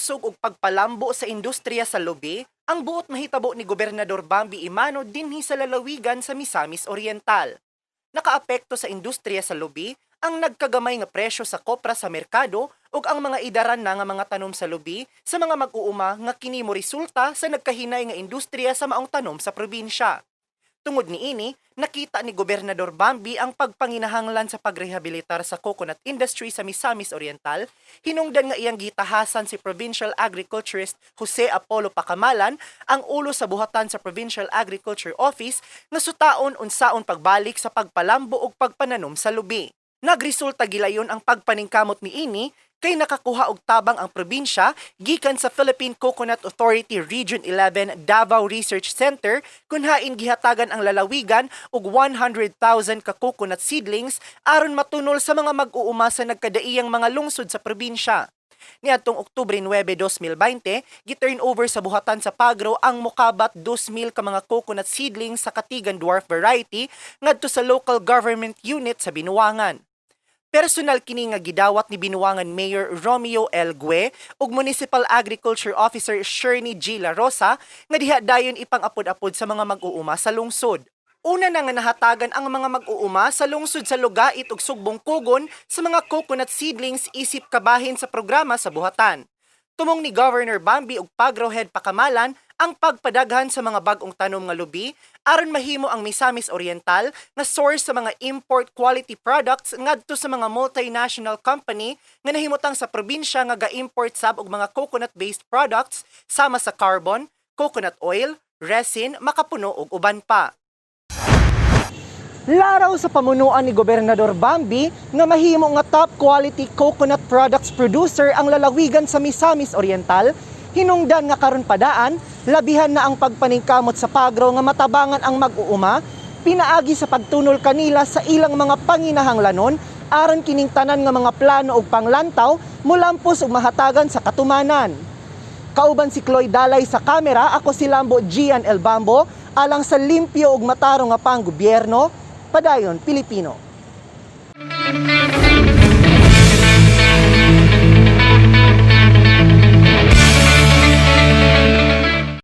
Pagpakusog ug pagpalambo sa industriya sa lubi ang buot mahitabo ni Gobernador Bambi Emano dinhi sa lalawigan sa Misamis Oriental. Nakaapekto sa industriya sa lubi ang nagkagamay nga presyo sa kopra sa merkado ug ang mga idaran na nga mga tanom sa lubi sa mga mag-uuma nga kini mo resulta sa nagkahinay nga industriya sa maong tanom sa probinsya. Tungod niini, nakita ni Gobernador Bambi ang pagpanginahanglan sa pagrehabilitar sa coconut industry sa Misamis Oriental, hinungdan nga iyang gitahasan si Provincial Agriculturist Jose Apollo Pacamalan, ang ulo sa buhatan sa Provincial Agriculture Office, nga sutaon unsaon pagbalik sa pagpalambo ug pagpananom sa lubi. Nagresulta gilayon ang pagpaningkamot niini kay nakakuha og tabang ang probinsya gikan sa Philippine Coconut Authority Region 11 Davao Research Center, kun hain gihatagan ang lalawigan og 100,000 ka coconut seedlings aron matunol sa mga mag-uuma sa nagkadaiyang mga lungsod sa probinsya. Niadtong Oktubre 9, 2020, gi-turn over sa buhatan sa Pagro ang mokabat 2,000 ka mga coconut seedlings sa Katigan Dwarf variety ngadto sa local government unit sa Binuangan. Personal kini nga gidawat ni Binuangan Mayor Romeo L. Gue ug Municipal Agriculture Officer Shirley G. La Rosa nga diha dayon ipang-apod-apod sa mga mag-uuma sa lungsod. Una na nga nahatagan ang mga mag-uuma sa lungsod sa Lugait ug Sugbong Kugon sa mga coconut seedlings isip kabahin sa programa sa buhatan. Tumong ni Governor Bambi ug Pagro Head Pacamalan ang pagpadaghan sa mga bag-ong tanom nga lubi aron mahimo ang Misamis Oriental nga source sa mga import quality products ngadto sa mga multinational company nga nahimutang sa probinsya nga ga-import sab og mga coconut-based products sama sa carbon, coconut oil, resin, makapuno ug uban pa. Laraw sa pamunuan ni Gobernador Bambi nga mahimo nga top quality coconut products producer ang lalawigan sa Misamis Oriental, hinungdan nga karon padaan, labihan na ang pagpaningkamot sa Pagro nga matabangan ang mag-uuma, pinaagi sa pagtunol kanila sa ilang mga panginahanglanon aron kining tanan nga mga plano ug panglantaw mulampos ug mahatagan sa katumanan. Kauban si Chloe Dalay sa kamera, ako si Lambo Gian El Bambo, alang sa limpyo ug matarong nga panggobyerno, Padayon Pilipino.